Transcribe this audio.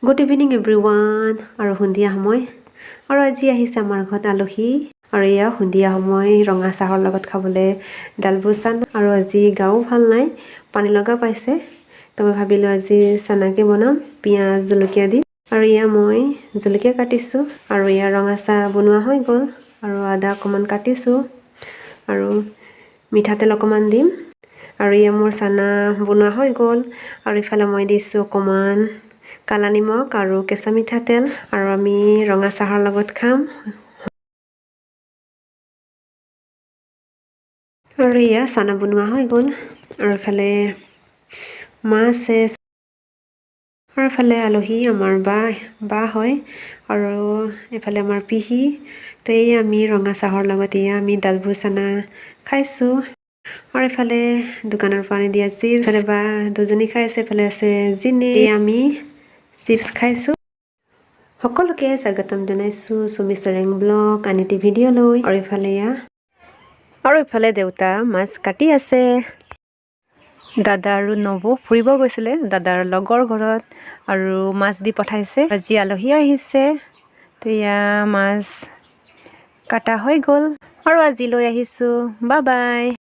Good evening everyone. আৰু সন্ধিয়া সময় আৰু আজি আহিছে আমাৰ ঘৰত আলহী। আৰু এয়া সন্ধিয়া সময় ৰঙা চাহৰ লগত খাবলৈ ডালবু চানা। আৰু আজি গাও ভাল নাই, পানী লগা পাইছে। তো মই ভাবিলোঁ আজি চানাকে বনাম পিঁয়াজ জলকীয়া দি। আৰু এয়া মই জলকীয়া কাটিছোঁ আৰু এয়া ৰঙা চাহ বনোৱা হৈ গ'ল। আৰু আদা অকণমান কাটিছোঁ আৰু মিঠাতেল অকণমান দিম। আৰু এয়া মোৰ চানা বনোৱা হৈ গ'ল। আৰু ইফালে মই দিছোঁ অকণমান কালা নিমখ আৰু কেঁচা মিঠাতেল আৰু আমি ৰঙা চাহৰ লগত খাম। আৰু এয়া চানা বনোৱা হৈ গ'ল। আৰু ইফালে মা আছে আৰু এফালে আলহী আমাৰ বা হয় আৰু এইফালে আমাৰ পেহী। তো এই আমি ৰঙা চাহৰ লগত এয়া আমি ডালভু চানা খাইছোঁ। আৰু এইফালে দোকানৰ পৰা আনি দিয়া চিপছ, ইফালে বা দুজনী খাই আছে, এইফালে আছে জিনি। এই আমি চিপছ খাইছোঁ। সকলোকে স্বাগতম জনাইছোঁ চুমি চেৰেং ব্লগ আন এটি ভিডিঅ'লৈ। আৰু ইফালে এয়া আৰু ইফালে দেউতা মাছ কাটি আছে। দাদা আৰু নবৌ ফুৰিব গৈছিলে দাদাৰ লগৰ ঘৰত আৰু মাছ দি পঠাইছে। আজি আলহী আহিছে। তো এয়া মাছ কাটা হৈ গ'ল আৰু আজি লৈ আহিছোঁ। Bye bye.